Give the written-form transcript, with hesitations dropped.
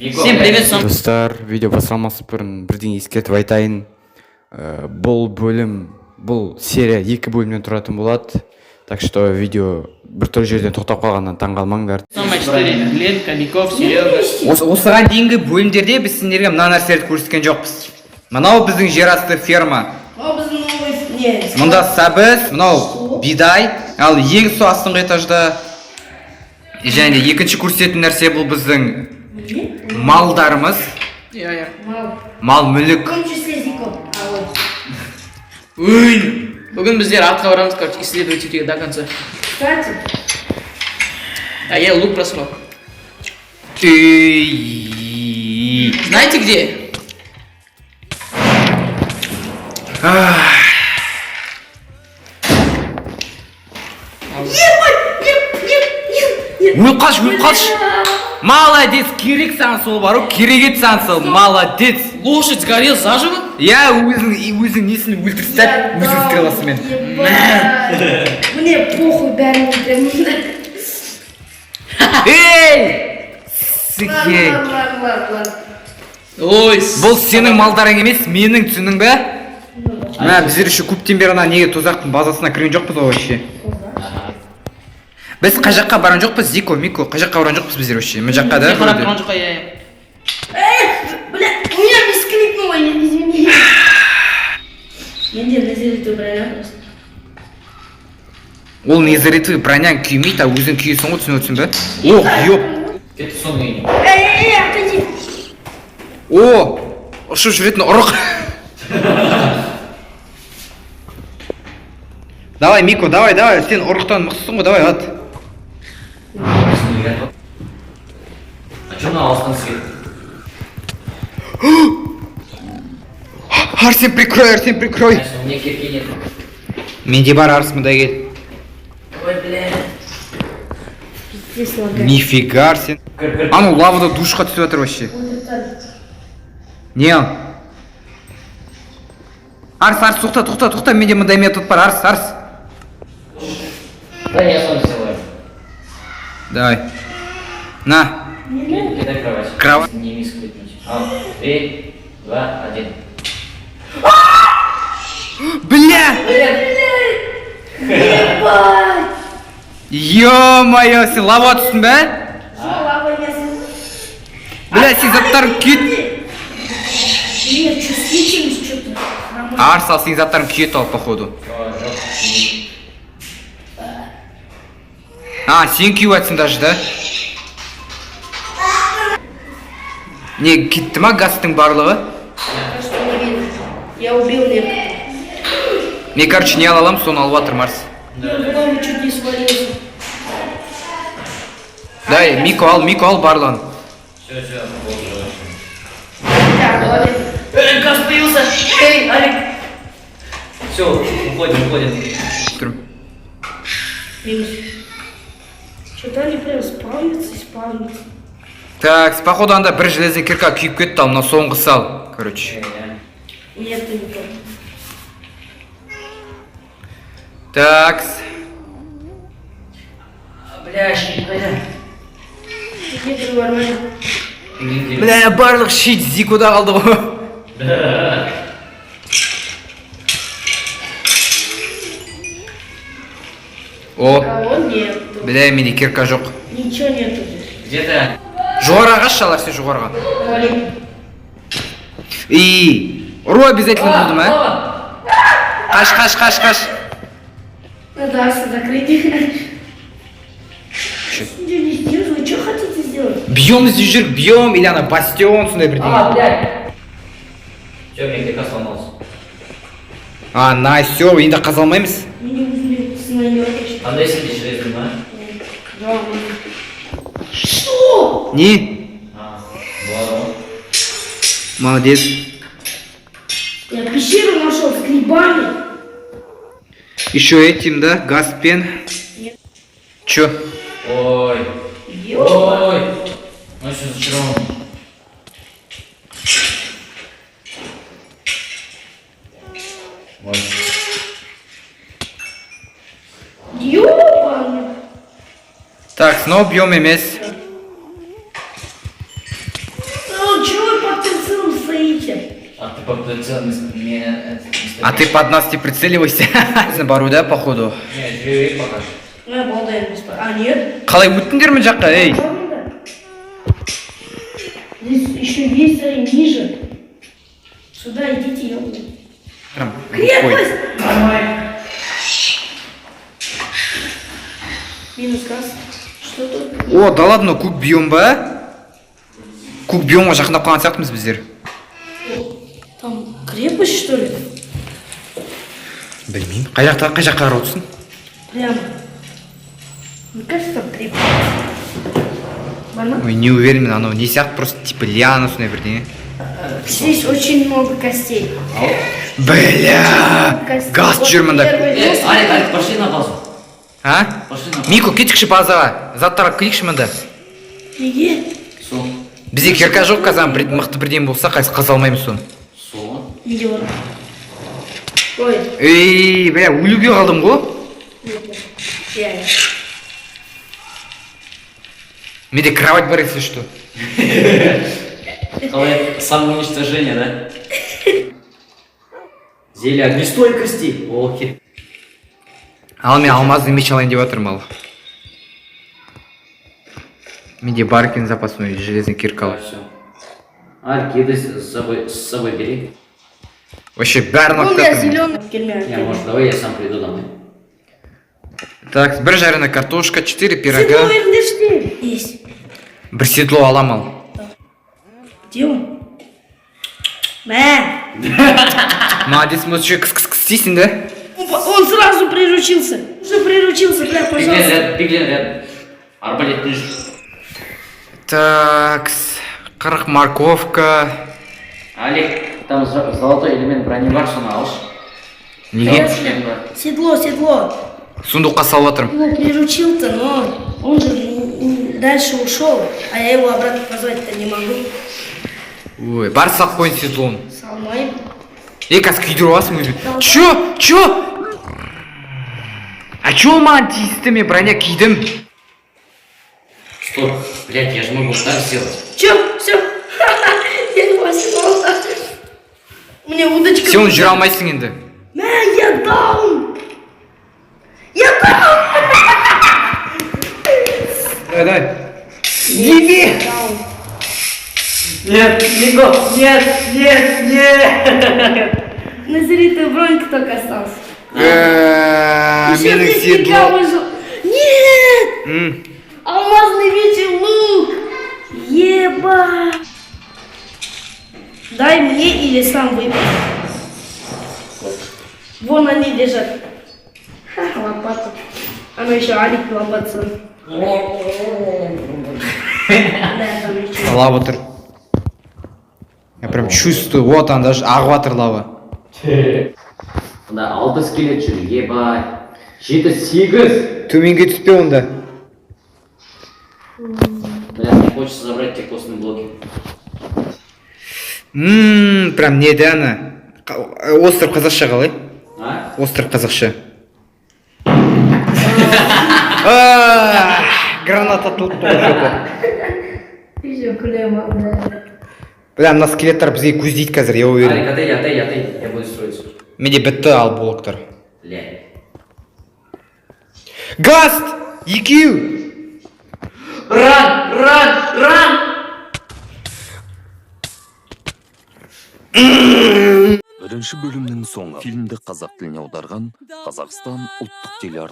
Всем привет, с вами Достар, видео басталмас бұрын бірдеңе ескертіп айтайын. Бұл бөлім, бұл серия екі бөлімнен тұратын болады. Так что видео бір жерден тоқтап қалғаннан таң қалмаңдар. 4, Глен, Кобяков, Серега. Осыған дейінгі бөлімдерде біз сендерге мына нәрселерді көрсеткен жоқпыз. Мынау біздің жерасты ферма. Мынау біздің новый не? Мұнда сәбіз, мынау бидай, ал ең со астыңғы этажда және де екінші көрсететін нәрсе бұл біздің малдарымыз, Иә, иә. Мал. мал мүлік. В том числе Зико. А вот. Ой. Бүгін біздер атқа барамыз, короче, исследовать етуге до конца. Кстати, А я лук просрал. Үй. Знаете где? Ебать! Нет, нет, нет, нет. Өліп қалшы, өліп қалшы. Молодец, керек саған сол бару, керек еді саған сол, молодец. Лошадь сгорел заживо? Иә, өзің несін өлтіріп тастап, өзің стреласымен. Ебать. Мне похуй, бәрін өлтіремін. Ей! Сіке. Ладно, ладно, ладно, ладно. Ой, Бұл сенің малдарың емес, менің, түсіндің бе? Мә, біздер еще көптен бері ана неге тозақтың базасына кірген жоқпыз ғой вообще. Біз қай жаққа барған жоқпыз, Зико, Мико, қай жаққа барған жоқпыз біздер вообще? Мына жаққа да? Сен қарап вроде. тұрған жоққа, иә, иә. Эй, бля, у меня мискликнуло, извини. Менде незеритовый броня просто. Ол незеритовый броняң күймейді, а өзің күйесің ғой, түсініп отырсың ба? Ох, ёп. Кетті соның үйіне. Эй, эй, эй, отойди. О, ұшып жүретін ұрық. Давай, Мико, давай, давай, сен ұрықтан мықтысың ғой, давай, ат. А че мына алыстан свет? Арсен, прикрой, Арсен, прикрой. Знаешь, у меня кирки нет. Менде бар, Арс, мында кел. Ой, бля. Пиздец, лагает. Нифига, Арсен. Кір, кір. Анау лавада душқа түсіп жатыр вообще. Вот это. Не ал? Арс, Арс, тоқта, тоқта, тоқта, менде мындай метод бар, Арс, Арс. Да, я сам сделаю. Давай. На, Кидай кровать. Кровать. Не мискликнуть. А, три, два, один. Бля! Ебать! Ё-моё, сен лава түстің бе? Что, лава не Бля, сен заттарың күйет. Нет, чувствительность что-то. Арс, ал сенің заттарың күйет ал, походу. О, жоқ. А, сен күйіп жатсың даже, да? Не, кетті ма газтың барлығы? Пока что не видно. Я убил некоторых. Мен, короче, не ала аламын, соны алып жатырмын, Арс. Я в лаву чуть не свалился. Дай, Мико ал, Мико ал барлығын. Все, все, болды, жоқ. Так, молодец. Эй, газ появился. Эй, Алик. Все, уходим, уходим. Тұрмын. Минус. Что-то они прям спавнятся и спавнятся. Так, походу анда бір железный кирка күйіп кетті, ал мынау соңғысы ал, короче. Нет, это не то. Так, Бля, щит, бля. Где ты нормально? Бля, барлық щит Зикода қалды ғой. О, Кого нет? бля, менде кирка жоқ. Ничего нету здесь. Где ты? Жоғарыға қашшы, алар, сен жоғарыға. Вали. И, ұру обязательно болды ма? Қаш, қаш, қаш, қаш. Надо Аса закрыть. Чё? Ничего не сделать. Вы что хотите сделать? Биом іздеп жүр, биом или ана бастион сондай бірдеңе. А, блядь. Все, у меня кирка сломался. А, найс, все, енді қаза алмаймыз. Меня өзіме сынайын деп Андай сенде железный ма? жатыр. Что? Не? А, болады ғой. Молодец. Я пещеру нашел с грибами. Еще этим, да, газпен. Нет. Чё? Ой. Ё. Ой. Ну все зачарован. Ой. Ёбаный. Так, снова биом емес. Идите. А ты по прицелу не. А ты под нас не прицеливайся. Бару да, походу. Не, тебе покажу. Ну, я балдаю без. А, нет. Қалай өттіңдер мына жаққа, ей? Здесь еще есть, смотри, ниже. Сюда идите, я буду. Прям Крепость! Минус газ. Что тут? О, да ладно, көк биом ба? Көк биомға жақындап қалған сияқтымыз біздер. Там крепость, что ли? Білмеймін. Қай жақта, қай жаққа қарап отырсың? Прямо. Мне кажется, там крепость. Бар ма? Ой, не уверен мен, анау не сияқты, просто типа лиана, сондай бірдеңе. Здесь очень много костей. Бля! Костей. Гаст Вот жүр мында. первый Э, Алик, Алик, пошли на базу. А? Пошли на базу. Мико, кетікші базаға. Заттар алып келейікші мында. Неге? Сол. Бізде кирка жоқ қазір, бір мықты бірдеңе болса, қайсы қаза алмаймыз соны. Сол. Неге бар? Ой, Ей, бля, өлуге қалдым ғой. я. Менде кровать бар, если что. Қалай, самоуничтожение, да? Зелье огнестойкости. Окей. Ал мен алмазный меч алайын деп жатырмын, ал. Менде бар екен запасной железный кирка. Все. Алик, еды с собой бери. Вообще бәрін Ну, алып у меня жатырмын. зеленый. Келме, Не, может, давай я сам приду домой. Так, бір жареная картошка, четыре Седло пирога. вернешься. Есть. Бір седло алам, ал. Где он? Мә. Молодец, может, еще кс кс кс істейсің, да? Он сразу приручился. Уже приручился, бля, Пиглин пожалуйста. рядом, пиглин рядом. Арбалет ниже. Так, 40 морковка. Алик, там золотой элемент брони бар, соны алшы. Неге? Седло, седло. Сундукқа салып жатырмын. Его приручил-то, но он же дальше ушел, а я его обратно позвать-то не могу. Ой, бар, салып қойын седлоны. Салмайым. Ей, қазір күйдіріп аласың өзің. Чё? Чё? А чё маған тиісті? Мен броня кидім. Стоп, блядь, я же могу так сделать. Чё? Все. Я его оседлал. Мне удочка. Сен оны жүре алмайсың енді. Мә, я даун. Я даун. Давай, давай. Еби! Даун. Нет, Нико, нет, нет, нет. Назаритый бронька только остался. Еще Менің здесь кирка седло. выжил. Нет! Алмазный меч и лук! Еба! Дай мне или сам выпей. Вот. Вон они лежат. Ха, лопата. Она еще Алик лопата. Да, там еще. Лава тұр. Я прям чувствую, вот она даже ағып жатыр лава. Мында алты скелет жүр, ебать. Жеті, сегіз. Төменге түспе онда. Бля, мне хочется забрать те костные блоки. Прям не да ана. Остров қазақша қалай? А? Остров қазақша. А, граната атылып тұр что-то. Еще клема, да. Бля, мына скелеттер бізге көздейді қазір, я уверен. Алик, отойди, отойди, отойди. Я буду строиться. Менде бітті ал блоктар. Бля. Гаст! Екеу! Run, run, run! Бірінші бөлімнің соңы. Фильмді қазақ тіліне аударған Қазақстан ұлттық телеарнасы.